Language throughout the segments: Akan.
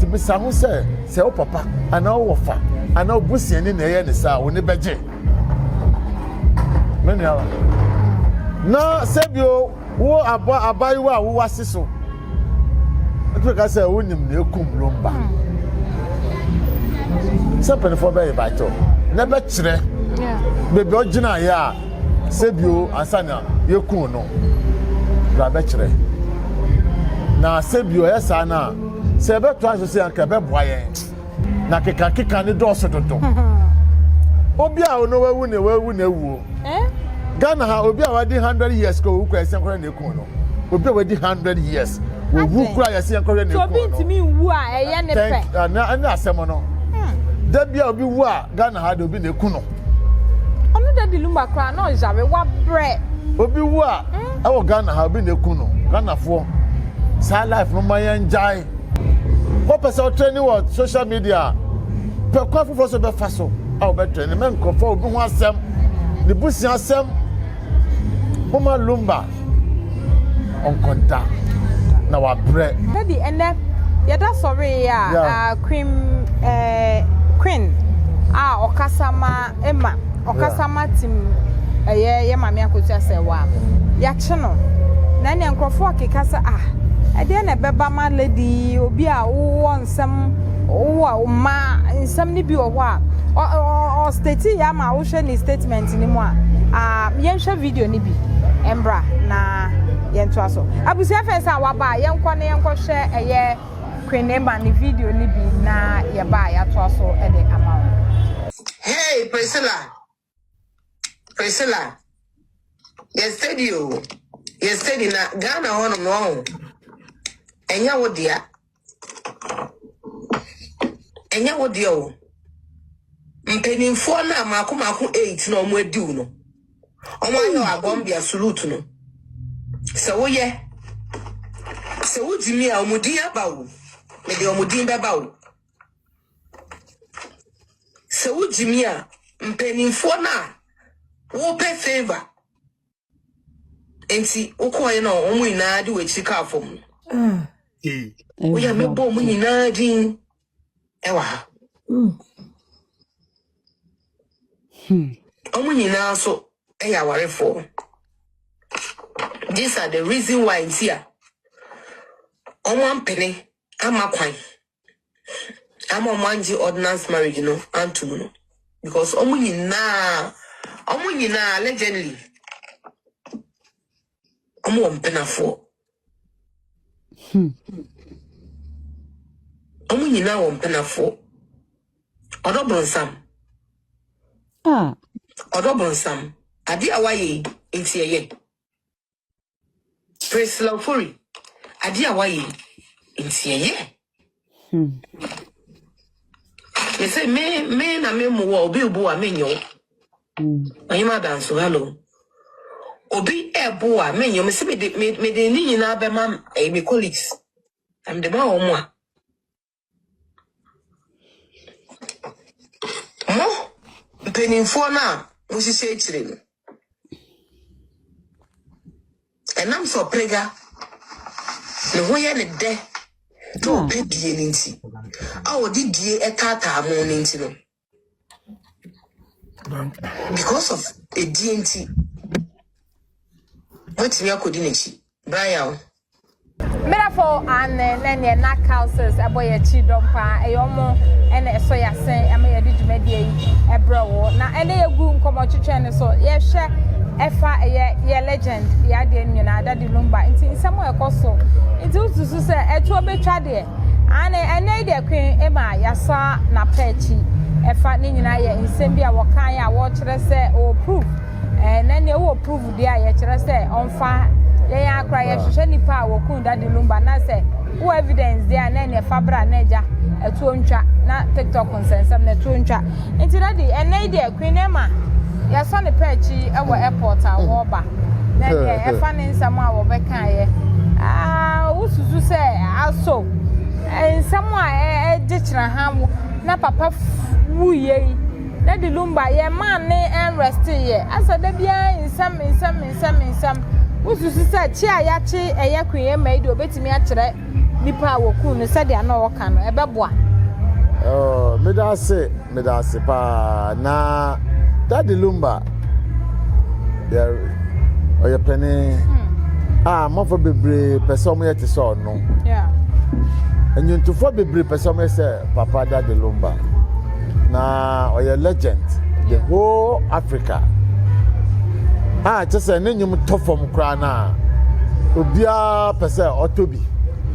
Nti bisa ho sɛ, sɛ wo papa anaa wo wɔfa anaa wo busuani na ɛyɛ ne saa a, wo ne bɛgye? Me nua, na sɛbio wo abɔ abayewa a wowɔ ase so ntumi ka sɛ wonim na ekum Lumba. Sɛ mpanimfoɔ bɛyɛ bakyɛw na ɛbɛkyerɛ baabi a ɔgyinaeɛ a sɛbio ansa na yɛkum no bra bɛkyerɛ. Na sɛbio ɛyɛ saa no a, sɛ ɛbɛtoa so sɛ anka ɛbɛboa yɛn. Na kekakeka ne dɔɔso dodo. Obi a ɔno wawu na wawu na awuo. Ghana ha, obi a wadi 100 years kɔ owu kora, yɛsɛ nkɔhwɛ na ekun no. Obi a wadi 100 years owu kora, yɛsɛ nkɔhwɛ na So obi ekun no. ntumi nwu a ɛyɛ ne pɛ. Thank ɛna ɛne asɛm no. Da bi a obi wu a, Ghana ha de, obi na ekun no. Ɔno Daddy Lumba koraa na ɔyare wabrɛ. Obi wu a ɛwɔ Ghana ha, obi na ekun no. Ghanafoɔ, saa life no ma yɛn gyae. Wɔpɛ sɛ ɔtrend wɔ social media, pɛ kwan foforɔ so bɛfa so a wɔbɛtrend mɛ nkurɔfoɔ obi ho asɛm ne busua asɛm. Moma Lumba ɔnkɔnta na wabrɛ. Daddy, ɛnɛ yɛda sɔre yi a Queen Queen a ɔkasa ma Emma, ɔkasa ma tim ɛyɛ yɛ Maame Akosua Sɛwa, yɛakye no na ɛnɛ nkurɔfoɔ keka sɛ, ah, ɛdeɛ na ɛbɛba ma lady yi, obi a wowɔ nsɛm, wowɔ mma nsɛm no bi wɔ hɔ a ɔstate yɛ ama wohwɛ ne statement no mu a, ah, yɛnhwɛ video no bi mbra na yɛntoa so. Abusua fɛn sɛ a waba a, yɛnkɔ na yɛnkɔhwɛ ɛyɛ Queen Emma ne video no bi na yɛba a, yɛatoa so de ama wo. Hey, Priscilla. Priscilla. Yɛ steady o. Yɛ steady na Ghana hɔ nom no. Ɛnyɛ wo dea. Ɛnyɛ wo dea o. Mpanimfoɔ no a maako maako eight na wɔn adi wo no. Wɔn ayɛ wɔ agɔmbea salute no. Sɛ woyɛ, sɛ wogye a, wɔn din aba o. Mede wɔn din bɛba o. Sɛ wogye mi a, mpanimfoɔ no a wopɛ favour nti wokɔɛ no, wɔn nyinaa de w'akyi kaa fam no. Woyɛ mɛbɔ wɔn nyinaa din ɛwɔ ha. Wɔn nyinaa nso ɛyɛ awarefoɔ. These are the reason why nti a wɔn ampene ama kwan ama wɔn angye ordinance marriage no antum no, because wɔn nyinaa allegedly wɔn wɔ mpenafoɔ. Wɔn nyinaa wɔ mpenafoɔ. Ɔdɔ bonsam. Ah. Ɔdɔ bonsam. Adeɛ a wayɛ yi nti ɛyɛ. Priscilla Ofori, adeɛ a wayɛ yi nti ɛyɛ. Me sɛ me na me mu wɔ obi bu a, menyɛ wo. Ɔnyɛma adanso, hello. Obi ɛbo a, menyɛ wo. Me sɛ mede ne nyinaa bɛma me colleagues. Na mede ma wɔn a. Mo mpanimfoɔ no a mohyehyɛ akyire no, ɛnam sɛ ɔpɛgya ne ho yɛ ne dɛ na ɔpɛ die no nti a ɔde die ɛtaataa mo no nti no, because of edie nti moatumi akɔdi n'akyi. Brian. Mmerɛfo ane ne neɛ na causes ɛbɔ yɛ akyi dɔm paa, ɛyɛ ɔmo ɛna ɛsɔ yɛ asen ɛma yɛde dwumadie yi ɛbrɛ wo. Na ɛne yɛgu nkɔmmɔ twetwe no so, yɛhwɛ ɛfa ɛyɛ yɛ legend, yɛ adeɛ no nyinaa, Daddy Lumba. Nti nsɛm a ɛkɔ so nti, wosusu sɛ ɛtoɔ bɛtwa deɛ ane ɛnɛ yi deɛ Queen Emma yɛasa n'apɛ akyi, ɛfa ne nyinaa yɛ nsɛm bi a wɔkan a wɔrekyerɛ sɛ ɔwɔ proof. Na nea ɛwɔ proof deɛ a, yɛkyerɛ sɛ ɔmfa yɛn akora yɛhwehwɛ nipa a wɔkun Daddy Lumba, na sɛ wɔ evidence deɛ a, na ɛneɛ fa bra na agya ɛtoɔ ntwa na TikTok nsɛnsɛm na ɛtoɔ ntwa. Nti Daddy, ɛnɛ yi deɛ Queen Emma yɛsɔ ne pɛ akyi ɛwɔ airport a wɔreba, na deɛ ɛfa ne nsɛm a wɔbɛkaeɛ, wosusu sɛ aso nsɛm a ɛgye kyerɛ ha na papa wuyɛ yi, Daddy Lumba yɛ maa ne ɛnrest yɛ asa da biara, nsɛm nsɛm nsɛm nsɛm, wosusu sɛ kye a yɛakye ɛyɛ Queen Emma yi deɛ, obetumi akyerɛ. nipa a wɔkuu no sɛdeɛ na ɔka no, ɛbɛboa? Oh, meda ase, meda ase paa. Na Daddy Lumba yɛ ɔyɛ panin a amanfoɔ bebree pɛ sɛ wɔyɛ te sɛ ɔno. Nnwontofoɔ bebree pɛ sɛ wɔyɛ sɛ Papa Daddy Lumba. Na ɔyɛ legend the whole Africa. A kyɛ sɛ ne nnwom tɔ fam koraa no a, obiara pɛ sɛ ɔtɔ bi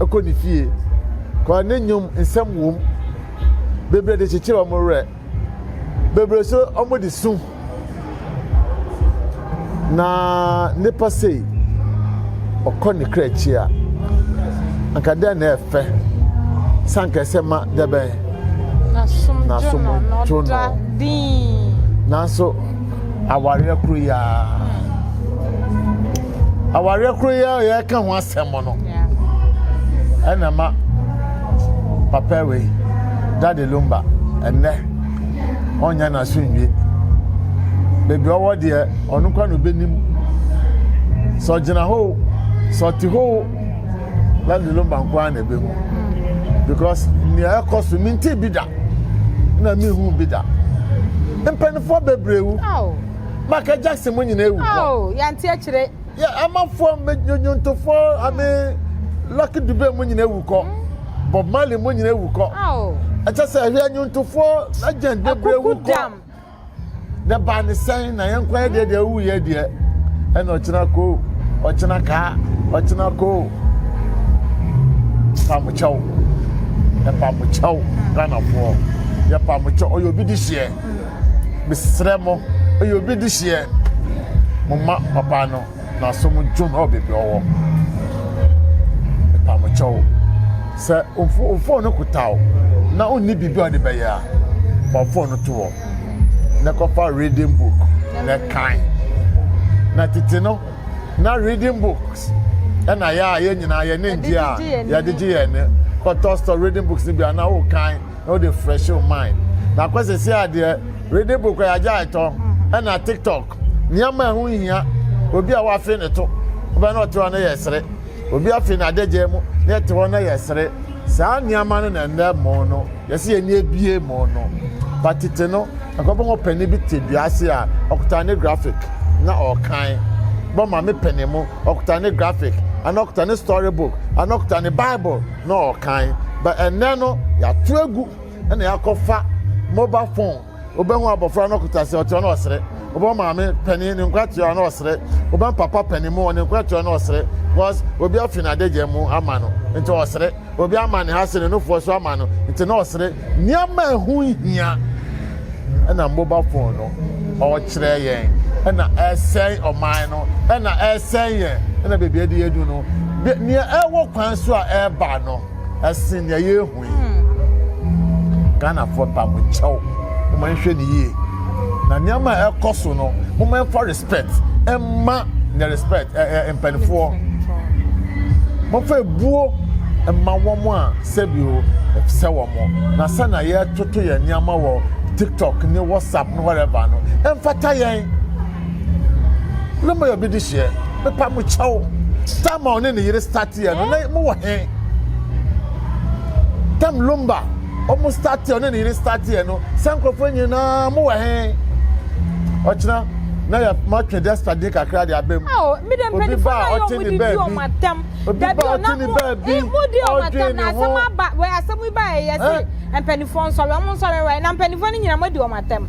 kɔ ne fie. Kɔ ne nnwom nsɛm wom. Bebree de kyekyere wɔn werɛ. Bebree nso wɔde su. Na nipa sei, ɔkɔ ne kra akyi a, anka dɛn na ɛfɛ sɛ anka ɛsɛ ma dɛ bɛn? N'asom dwo no. Nanso awareɛ koro yi ara, awareɛ koro yi ara yɛreka ho asɛm no, ɛna ma papa wei, Daddy Lumba, ɛnnɛ ɔnyɛ n'aso nwie. Baabi ɔwɔ deɛ, ɔno nkwa na ɔbɛnim. Sɛ ɔgyina hɔ o, sɛ ɔte hɔ o, Daddy Lumba nko ara na ɛbɛhu. Because nea ɛkɔ so, mente bi da, na mehu bi da. Mpanimfoɔ bebree wu. Michael Jackson mu nyinaa ewu kɔ. Yɛnte akyire. Yɛ amanfoɔ nnwontofoɔ ame Lucky Dube mu nyinaa ewu kɔ. Bob Marley mu nyinaa ewu kɔ. Ɛkyɛ sɛ ɛhwɛ nnwontofoɔ legend bebree wu kɔ. Na ɛbaa ne sɛn na yɛn kwan deɛ deɛ ewu yɛ deɛ ɛna ɔkyena koo ɔkyena kaa ɔkyena koo pamokyɛw ɛpamokyɛw Ghanafoɔ yɛ pamokyɛw ɔyɛ obi de hyeɛ. Mesrɛ mo, ɔyɛ obi dehyeɛ, momma papa no n'asom dwo no wɔ baabi ɔwɔ. Mepa mo kyɛw, sɛ wo fon no kuta wo na wonni biribi a wode bɛyɛ a, fa fon no to hɔ na kɔfa reading book na kan. Na tete no, na reading books ɛna yɛ a yɛn nyinaa yɛn ne ngye a yɛde gye yɛn ne kɔtɔ store reading books no bi a na wokan. Na wode fresh wo mind. Na akɔ sɛsi adeɛ reading book yɛ agya ɛtɔ ɛna tiktok nneɛma ɛho nhia obi a wafe ne to wobɛ na ɔte hɔ na yɛ sere obi afe na adagya mu na ɛte hɔ na yɛ sere saa nneɛma no na ɛnɛ mo no yɛsɛ yɛn ni ebie mo no ba tete no nkɔbɔ ho panin bi te dua ase a ɔkuta ne graphic na ɔkan bɔ maame panin mu ɔkuta ne graphic ana ɔkuta ne story book ana ɔkuta ne bible na ɔkan but ɛnɛ no yɛato agu ɛna yɛakɔfa mobile phone wobɛhu abɔfra no ɔkuta sɛ ɔte hɔ na ɔsere wobɛhu maame panin ne nkwa te hɔ na ɔsere wobɛhu papa panin mu ne nkwa te hɔ na ɔsere because obi afi n'adagya mu ama no nti ɔsere obi ama ne ha se ne nofoɔ so ama no nti na ɔsere nneɛma ɛho hia ɛna mobile phone no ɔkyerɛ yɛn ɛna ɛsɛn ɔman no ɛna ɛsɛn yɛn ɛna beebi ɛde yɛdu no nea ɛwɔ kwan so a ɛreba no ɛsen nea yɛrehu yi hmm. Ghanafoɔ ba mo kyɛw mo ma nhwɛ ne yie na nneɛma a ɛkɔ so no mo ma nfa respect ɛma ne respect ɛɛ ɛ mpanimfoɔ mo fa ebuo ɛma wɔn a sɛbi o ɛsɛ wɔn na sɛ na yɛtoto yɛn nneɛma wɔ tiktok ne whatsapp ne whatever no ɛmfata yɛn ne mo yɛ obi de hyeɛ mepa mo kyɛw time a ɔne ne yere start yɛ no na mo wɔ he tam lumba ɔmo start yɛ ɔne ne yere start yɛ no sɛ nkurɔfoɔ nyinaa mo wɔ he ɔkyena na yɛ matwe despite din kakra de abam obi ba a ɔte ne baabi Obi ba ɔte ne baabi, ɔdwen ne ho. Wɔ asɛm yi ba yɛ sɛ mpanimfoɔ nsɔre, wɔn nsɔre wɛ na mpanimfoɔ no nyinaa mo adi wɔn atɛm.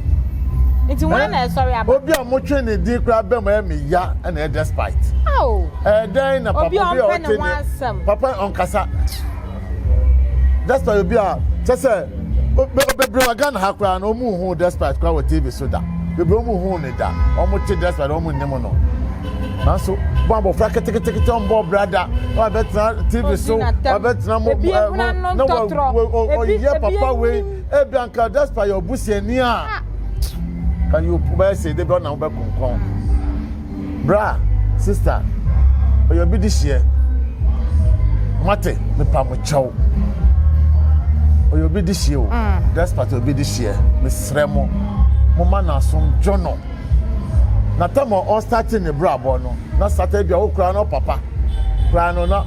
Nti wɔn na ɛsɔre aba. Obi a motwe ne din koraa bɛm ɛyɛ me ya ɛna ɛyɛ despite. Ɛdɛn na papa obi a ɔte ne papa ɔnkasa. Despite obi a kyɛ sɛ bebree wɔ Ghana ha koraa no wɔn hu despite koraa wɔ TV so da. Bebree wɔn hu ne da. Wɔn te despite wɔn nim no. Nanso bɔ abɔfra ketekete ɔmbɔ bra da na wabɛtena TV so wabɛtena mo mo na ɔyɛ papa wei ebi anka despite yɛ ɔbusuani a kan yɛ bɛyɛ sɛ ebi ɔna wobɛkonkɔn bra sister ɔyɛ obi de hyeɛ mate mepa mo kyɛw ɔyɛ obi de hyeɛ o despite obi de hyeɛ mesrɛ mo mo ma n'asom dwo no. Na tam a ɔstartee ne brabɔ no, na sata bi a wo koraa no papa koraa no na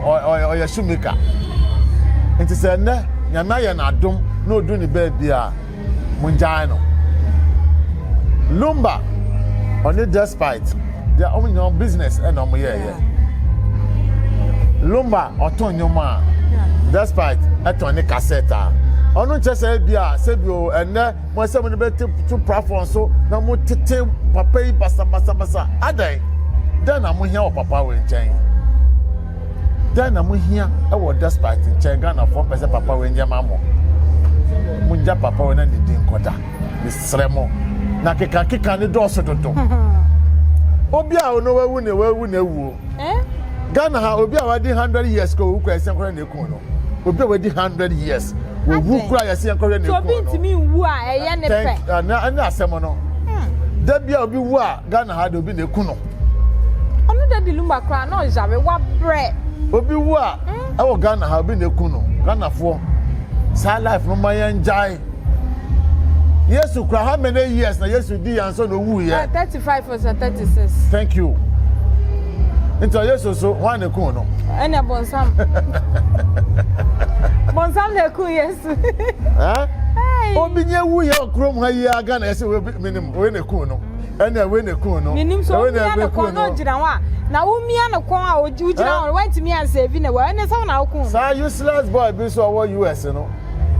ɔyɛ shoemaker. Nti sɛ ɛnnɛ Nyame ayɛ no adom na odu ne baabi a, mongyae no. Lumba ɔne Despite deɛ wɔn nyinaa business ɛna wɔn yɛɛyɛ. Lumba ɔtɔn nnwom a, Despite ɛtɔn ne cassette a. Ɔno nkyɛ sɛ ebi a sɛbi o ɛnnɛ mo ɛsɛ mo de bɛte to platform so na mo tete papa yi basabasabasa adɛn? Dɛn na mo hia wɔ papa wei nkyɛn? Dɛn na mo hia wɔ Despite nkyɛn? Ghanafoɔ mpɛ sɛ papa wei nyɛ ma mo. Mongya papa wei na ne din nkɔda. Mesrɛ mo. Na kekakeka ne dɔɔso dodo. Obi a ɔno wawu ne wawu na awuo. Eh? Ghana ha obi a wadi 100 years kɔ owu kura yɛsɛ nkɔhwɛ na ekun no. Obi a wadi 100 years owu kura yɛsɛ nkɔhwɛ na ekun no. Obi ntumi nwu a ɛyɛ ne pɛ. Ɛne asɛm no. Da bi a obi wu a Ghana ha de obi na eku no. Ɔno Daddy Lumba koraa na ɔyare wabrɛ. Obi wu a ɛwɔ Ghana ha obi na eku no. Ghanafoɔ saa life no ma yɛn gyae. Yesu kura how many years na Yesu di yan so na owu yɛ? 35 or 36. Thank you. Nti Yesu so hwan na eku no? Ɛna bonsam. Bonsam na eku Yesu. Eh? Obi nye wu yɛ okurom ha yi a Ghana yɛsɛ obi minim wei na eku no. Ɛna wei na eku no. Minim sɛ omia ne kɔn na ogyina hɔ a na womia ne kɔn a wogyina hɔ no wantumi ansɛvi ne wɔ ɛne sɛ wo na woko no. Saa useless boy bi nso ɔwɔ US no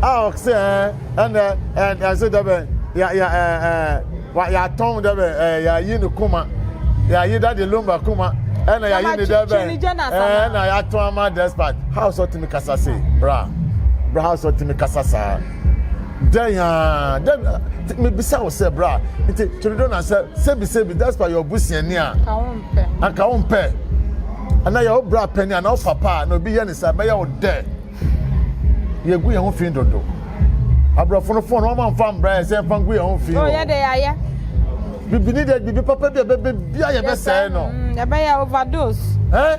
a ɔsɛ ɛɛ ɛnɛ ɛɛ ɛsɛ dɛbɛ ya ya ɛɛ ɛɛ wa yɛatɔn dɛbɛ ɛɛ yɛayi ne kuma yɛayi Daddy Lumba kuma ɛna yɛayi ne dɛbɛ ɛɛ ɛna yɛatɔn ama despite house ɔtumi kasa se bra bra house ɔtumi kasa saa. Dɛn aa dɛn mebisa wo sɛ bra nti Trudeau na sɛ sɛbi sɛbi that's why yɛ ɔbusuani a anka wo mpɛ ana yɛ wo bra pɛni ana wo papa a na obi yɛ ne saa bɛyɛ wo dɛ yɛgu yɛn ho fi dodo aborɔfo no fon wɔn amfa mbra yɛ sɛ mfa ngu yɛn ho fi o yɛ de yɛayɛ bibini deɛ bibi papa bi a bɛbɛ bia yɛbɛsɛe no yɛbɛyɛ overdose eh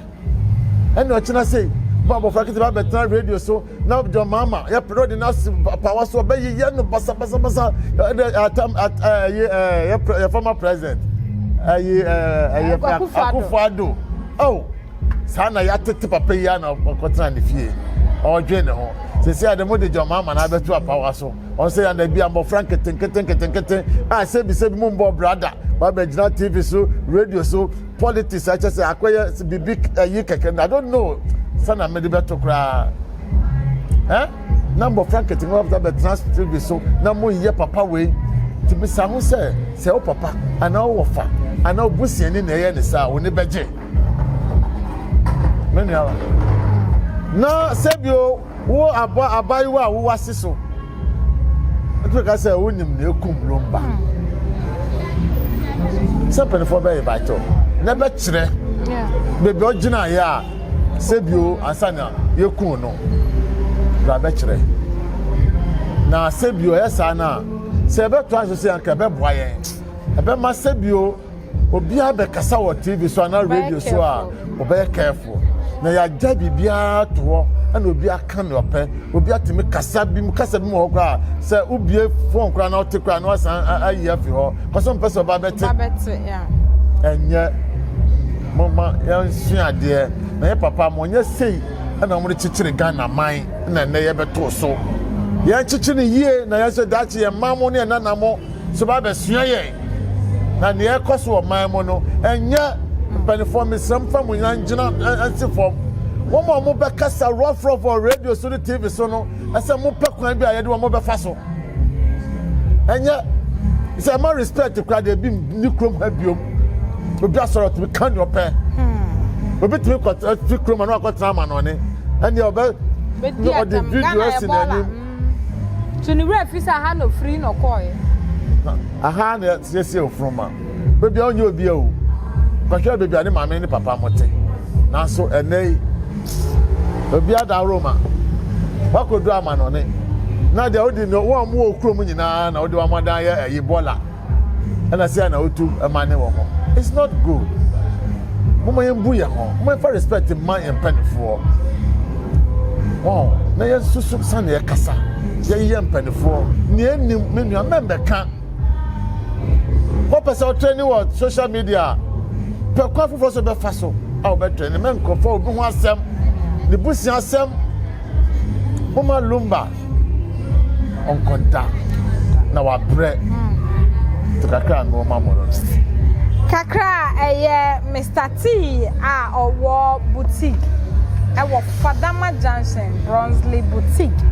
Ɛna ɔkyena sei, bɔ abɔfra ketewa bɛtena radio so na John Mahama yɛpɛ ɔde no asi pawa so ɔbɛyeyɛ no basabasabasa ɛdɛ atam at ɛyɛ ɛyɛ yɛ former president ɛyɛ ɛyɛ Akufo Addo oh saa na yɛatete papa yi a na ɔkɔtena ne fie ɔredwen ne ho sisi ade mo de John Mahama na abɛto apawa so ɔn sɛ yɛn bi a mmɔfra nketenkete nketenkete a sɛbi sɛbi mo mbɔ brada wabɛgyina TV so radio so Politics a kyɛ sɛ akɔyɛ biribi ayi kɛkɛ I don't know sɛnea mede bɛto koraa eh? na mmɔfra nketenkete bɛtena bɛtena TV so na moyɛ papa wei nti bisa ho sɛ sɛ wo papa anaa wo wɔfa anaa wo busuani na ɛyɛ ne saa wo ne bɛgye me nua na sɛbio Wo abɔ abaayewa a wowɔ ase so. Wotumi ka sɛ wonim nea ekum Lumba. Sɛ mpanimfoɔ bɛyɛ invite wo na ɛbɛkyerɛ baabi a ɔgyinaeɛ a sɛbio ansa na yɛkum no bra bɛkyerɛ. Na sɛbio ɛyɛ saa no a sɛ ɛbɛtoa so sɛ anka ɛbɛboa yɛn. Ɛbɛma sɛbio obiara bɛkasa wɔ TV so anaa radio so a ɔbɛyɛ careful na yɛagya biribiara to hɔ ɛna obi aka nea ɔpɛ obi atumi kasa bi mu kasa bi mu wɔ hɔ koraa sɛ wobie phone koraa na ɔte koraa na wasan ayi afi hɔ kɔsɛ mpɛ sɛ ɔba bɛte ɛnyɛ moma yɛnsua adeɛ na yɛ papa mo nyɛ sei ɛna wɔde kyekyere Ghana man na ɛnɛ yɛbɛto so yɛn kyekyere no yie na yɛn sɛ daakye yɛn mma mo ne yɛn nana mo so ba bɛsua yɛn Na nea ɛrekɔ so wɔ man mu no, ɛnyɛ mpanimfoɔ mesrɛ mfa mo nyinaa ngyina nsi fam. Wɔn a wɔbɛkasa rɔfrɔf wɔ radio so ne TV so no, ɛsɛ mopɛ kwan bi a yɛde wɔn bɛfa so. Ɛnyɛ sɛ ɛma respect koraa deɛ ebi nni kurom ha biom. Obi asɔre ɔtumi ka nea ɔpɛ. Hmm. Obi tumi kɔ fi kurom a na wakɔtena amanɔne. Ɛnea ɔbɛ ɔde video asi n'anim. To ne werɛ fi sɛ aha na ofiri na ɔkɔɔeɛ. Aha na yɛsiesie ofuruma. Baabi a ɔnyɛ obi o. Kɔhwɛ baabi a ne maame ne papa mo te. Nanso ɛnɛ yi, obi ada Roma. Wakɔdu amanɔne. Na deɛ wodi no, wɔn a wɔwɔ kurom nyinaa na wode wɔn adan yɛ ɛyi bɔla. Ɛna sɛ na wotu ɛma ne wɔn. It's not good. Momma yɛn bu yɛn ho. Momma yɛn fa respect mma yɛn mpanimfoɔ. Wɔn na yɛn susu sani yɛkasa. Yɛyɛ mpanimfoɔ. Nea enim me nua mɛmbɛka. Wɔpɛ sɛ ɔtrɛni wɔ social media. Pɛ kwan foforɔ so bɛfa so a wɔbɛtrɛni. Mɛnkɔfa obi ho asɛm. Ne busua asɛm. Momma Lumba ɔnkɔda na wabrɛ. Nti kakra a mewɔ ma mo no no. Kakra a ɛyɛ Mister T a ɔwɔ boutique ɛwɔ Fadama Junction, Bronzeley Boutique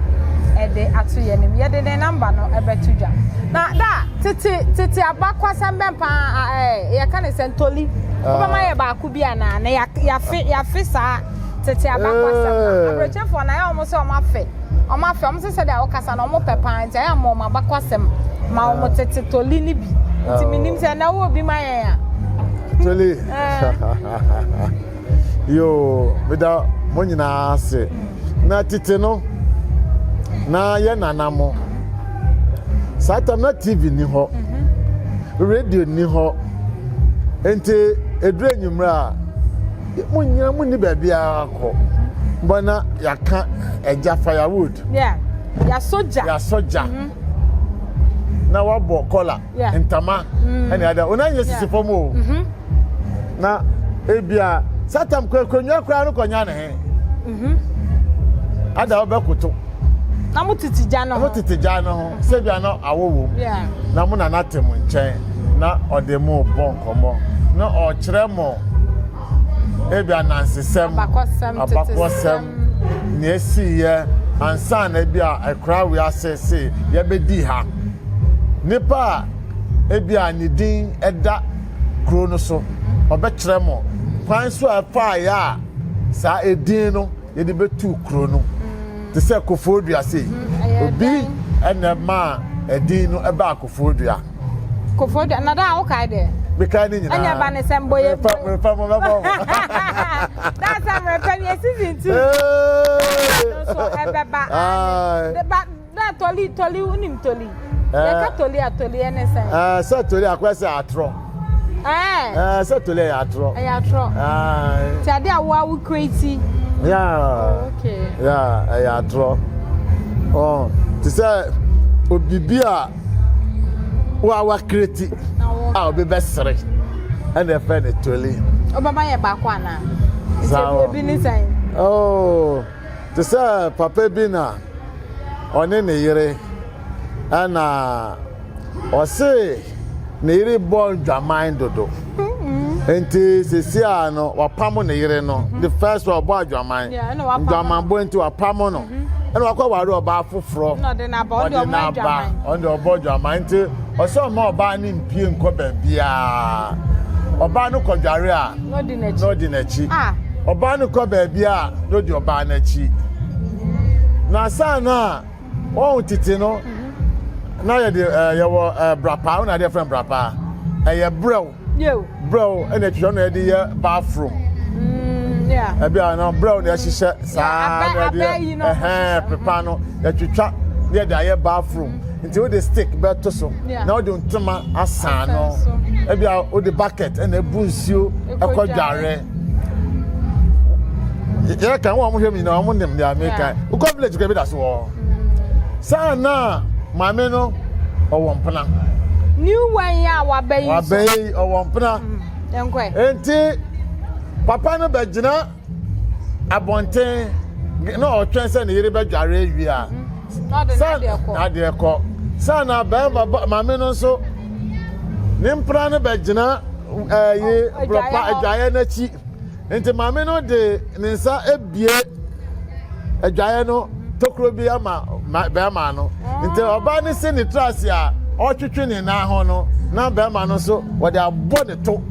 ɛde ato yɛn anim. Yɛde ne number no ɛbɛto dwa. Na da tete tete abakwasɛm bɛn paa ɛɛ yɛka ne sɛ ntoli. Wobɛma yɛ baako bi anaa na yafe yafe saa tete abakwasɛm no. Aburokyefoɔ na ɛyɛ wɔn sɛ wɔn afe. Wɔn afɛ, wɔn sɛ sɛdeɛ wokasa no wɔn pɛ paa nti ayɛ ama wɔn abakwasɛm ma wɔn tete toli no bi. Nti menim sɛ na wowɔ bi ma yɛn a. Toli. Yoo, meda mo nyinaa ase. Na tete no, na yɛ nana mo. Saa tam na TV ni hɔ, radio ni hɔ. Nti eduru enyimmerɛ a, mo nyina mo nni baabiara kɔ. Mbɔ na yɛaka agya firewood. Yeah. Yɛasɔ gya. Yɛasɔ gya. Mm -hmm. Na wabɔ kɔla. Yeah. Ntama. Mm. Ɛne ada. Ona nyɛ sisi fam o. Mm -hmm. Na ebia satam kɔ akonnwa koraa no kɔnya ne he. Mm -hmm. Ada wobɛkoto. Na mo tete gya no ho. Mo tete gya no ho. Sɛ bia na awɔ wom. Yeah. Na mo nana te mo nkyɛn na ɔde mo bɔ nkɔmmɔ na ɔkyerɛ mo ebi anansesɛm, abakɔsɛm, nea esiiɛ ansa na ebi a ɛkora wiase se yɛbɛdi ha. Nipa a ebi a ne din ɛda kuro no so, ɔbɛkyerɛ mo kwan so a ɛfaeɛ a saa edin no yɛde bɛtu kuro no. Te sɛ Koforidua sei, obi ɛna ɛmaa ɛdin no ɛbaa Koforidua. Koforidua na daa wokae deɛ. Mekae ne nyinaa. Ɛnyɛ ba ne sɛ mbɔ yɛ. Mmerepɛ mo mɛbɔ mo. Daa sɛ mmerepɛ no yɛ season 2. No so ɛbɛba. Ba na tɔli tɔli wonim tɔli. Yɛka tɔli a tɔli ɛne sɛn. Ɛɛ sɛ tɔli akɔyɛ sɛ atorɔ. Ɛɛ sɛ tɔli ɛyɛ atorɔ. Ɛyɛ atorɔ. Ti ade a wo a wo create. Yeah. Okay. Yeah ɛyɛ atorɔ. Ɔn te sɛ obibi a. Wo a woakreti a obi bɛsere ɛna ɛfɛ ne toli. Wobɛma yɛ baako anaa? Nti ebi ne sɛn? Oh, te sɛ papa bi na ɔne ne yere ɛna ɔse ne yere bɔ ndwaman dodo. Nti sisi a no wapamo ne yere no. Mm-hmm. The first one ɔbɔ adwaman. Ndwamanbɔ nti wapamo no. Mm-hmm. Ɛna wakɔ ware ɔbaa foforɔ. Ɔde n'aba ɔde n'aba ɔde ɔbɔ adwaman nti ɔsɛ ɔma ɔbaa no mpie nkɔ baabiara. Ɔbaa no kɔ dware a na ɔdi n'akyi. Ah. Ɔbaa no kɔ baabi a na ɔdi ɔbaa n'akyi. Na saa na Wɔn tete no, na yɛde ɛɛ yɛwɔ ɛɛ brapaa, wɔn na adeɛ fɛn brapaa. Ɛyɛ brɛw. Brɛw ɛna atwitwa na yɛde yɛ bathroom. Mm, Ɛbi a na brɛw na yɛhyehyɛ saa na yɛde ɛhɛn pepa no yɛtwitwa na yɛde ayɛ bathroom. Mm. Nti wode stick bɛto so na wode ntoma asan no. Ebi a wode bucket ɛna ebu nsuo ɛkɔ dware. Yɛ kan wɔn a wɔhwɛ mi nyinaa wɔn nim deɛ meka. Wokɔ village kɔ ebi da so wɔ hɔ. Saa na maame no ɔwɔ mpena. New one yi a waba yi so. Waba yi ɔwɔ mpena. Mm, Enti papa no bɛgyina abɔnten na ɔtwɛn sɛ ne yere bɛdware awie a. Mm-hmm. Sɛ n'adeɛ kɔ. Saa na bɛrima maame no nso ne mpena no bɛgyina ɛyi eh, borɔpa adwaeɛ n'akyi. Nti maame no de ne nsa ebie adwaeɛ no tokuro bi ama bɛrima no. Nti ɔbaa no si ne trase a ɔretwetwe ne nan ho no, na bɛrima no nso wɔde abɔ ne to.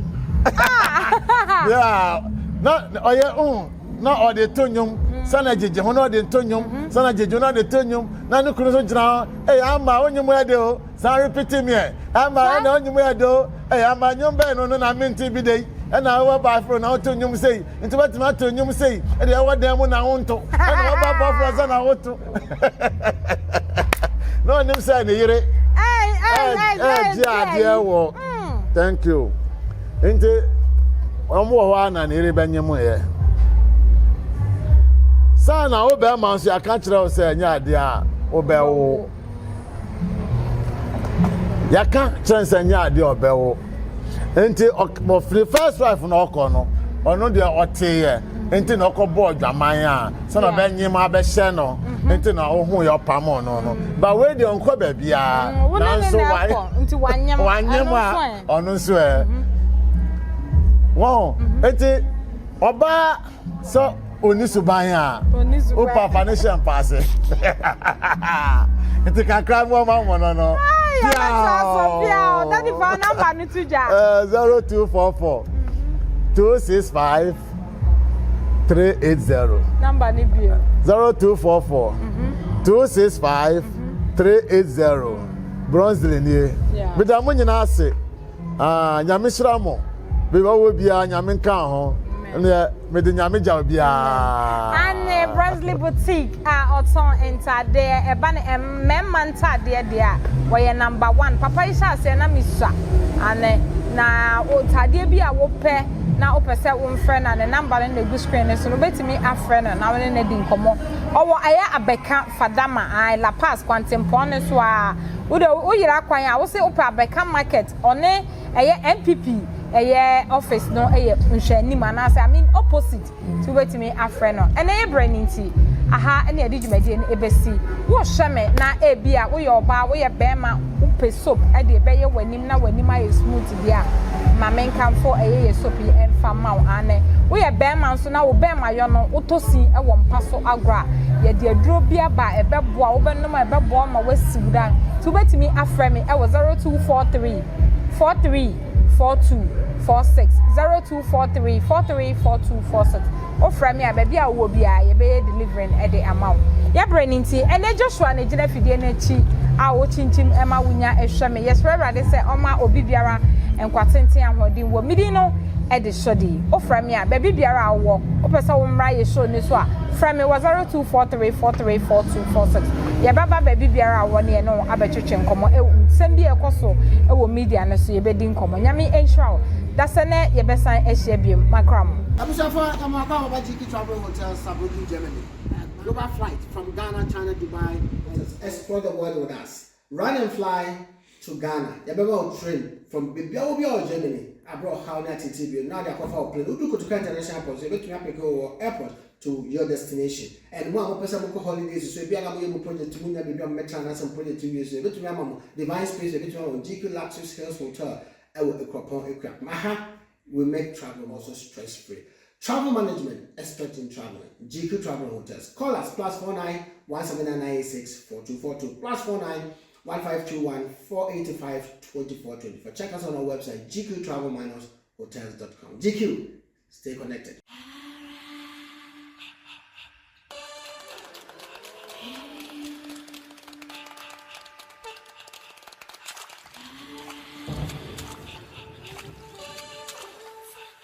Yeah, na ɔyɛ mm, na ɔde to nnwom sɛ na gyegye ho na ɔde to nnwom sɛ na gyegye ho na ɔde to nnwom na ne kunu nso gyina hɔ, ɛyɛ ama wo nnwom yɛ de o. San repete me ɛ. Ama ɛna ɔnwom yɛ de o. Ɛyɛ ama nnwom bɛn no no na mente bi da yi. Ɛna wowɔ baaforo na woto nnwom sei. Nti wobɛtumi ato nnwom sei. Ɛde ɛwɔ dan mu na wonto. Ɛna wɔba baaforo sɛ na woto. Na ɔnim sɛ ne yere ɛgye adeɛ wɔ. Thank you. Nti wɔn wɔ hɔ a na ne yere bɛnye mu yɛ. Saa na wo bɛrima nso yɛaka kyerɛ wo sɛ ɛnyɛ adeɛ a wobɛwo. Yɛaka kyerɛ no sɛ nyɛ adeɛ ɔbɛwo. Nti ɔfiri first wife na ɔkɔ no, ɔno deɛ ɔteeɛ. nti na ɔkɔ bɔɔ dwaman a sɛ na ɔbɛnyem abɛhyɛ no mhm. nti na ɔho yɛ ɔpam no no mm. Ba wei deɛ ɔnkɔ baabiara mm, nanso wanyem a ɔno nso ɛ mhm. Wɔn mhm. Nti ɔbaa sɛ ɔni suban a wo papa ne hyɛ mpaase nti kakra mu ɔma mo no no. 0244 265 380. Number ni bio. 0244 265 380. Bronze nie. Meda mo nyinaa ase. Ah, Nyame hyira mo. Baabi a ɔwɔ biara, Nyame nka ho. Neɛ mede Nyame gya obiara. Anne Bresley Boutique a ɔtɔn ntaadeɛ, ɛba no mmarima ntaadeɛ deɛ a, wɔyɛ number one. Papa yi hyɛ aseɛ na mesua. Anne, na ntaadeɛ bi a wopɛ na wopɛ sɛ womfrɛ no a, ne number no na ɛgu screen no so no, wobɛtumi afrɛ no na wo ne no adi nkɔmmɔ. Ɔwɔ ɛyɛ Abɛka Fadama, ae, La Paz kwantempɔn no so ara. Wo deɛ wo yera kwan a wose wopɛ abɛka market ɔne ɛyɛ NPP ɛyɛ office no ɛyɛ nhwɛanim anaasɛ I mean opposite nti wobɛtumi afrɛ no. Ɛnɛ yɛ berɛ no nti aha ɛne yɛde dwumadie no ɛbɛsi. Wohwɛ me na ebi a woyɛ ɔbaa woyɛ bɛrima wopɛ soap ɛde ɛbɛyɛ w'anim na w'anim ayɛ smooth deɛ a ma menkamfo ɛyɛ yɛ soap yi ɛmfa ma wo aane. Woyɛ bɛrima nso na wo bɛrima yɔ no wotɔ sin ɛwɔ mpa so agorɔ a yɛde aduro bi aba a ɛbɛboa wobɛnom a ɛbɛboa wo ma woasi wo dan. Nti wobɛtumi afrɛ me ɛwɔ 0243 43 42 46, 0243 43 42 46. Wofrɛ me a baabi a wowɔ biara yɛbɛyɛ delivering de ama wo. Yɛbrɛ no nti ɛnɛ Joshua na ɛgyina afidie no akyi a ɔkyinkyim ma wonya hwɛ me. Yɛsrɛ Awurade sɛ ɔma obi biara nkwa tenten ahoɔden wɔ. Me din no de Shorty. Wofrɛ me a baabi biara a wowɔ wopɛ sɛ wommra yɛ show no so a frɛ me wɔ 0243 43 42 46. Yɛbɛba baabi biara a wowɔ ne yɛne wo abɛtwetwe nkɔmmɔ ɛwɔ nsɛm bi a ɛkɔ so wɔ media no so yɛbɛdi nkɔmmɔ. Nyame nhyira wo. Dasɛ nɛ yɛbɛsan ahyia biom. Makra mo. Abusuafo, yɛma mo akwaaba ba GQ Travel Hotel, Saarbrücken, Germany. Global flight from Ghana, China, Dubai. Explore the world with us. Run and fly to Ghana. Yɛbɛma wo train from baabi a wɔ biara wɔ Germany abrɛ ɔhaw ne ateetee bio no na wode akɔfa wo plane. Wodu Kotoka International Airport nso, yɛbɛtumi apeke wo wɔ airport to your destination. And mo a mopɛ sɛ mokɔ holidays nso, ebia na moyɛ mo project munnya baabi a mobɛtena anaasɛ mo project nwie nso, yɛbɛtumi ama mo Divine Space, yɛbɛtumi ama mo GQ Luxus Hills Hotel ɛwɔ Akuropɔn Akuapem. Aha, we make travel also stress free. Travel management, expert in traveling. GQ Travel Hotels. Call us +49 17996 4242 +49 1521 485 2424. Check us on our website gqtravel-hotels.com. GQ, stay connected.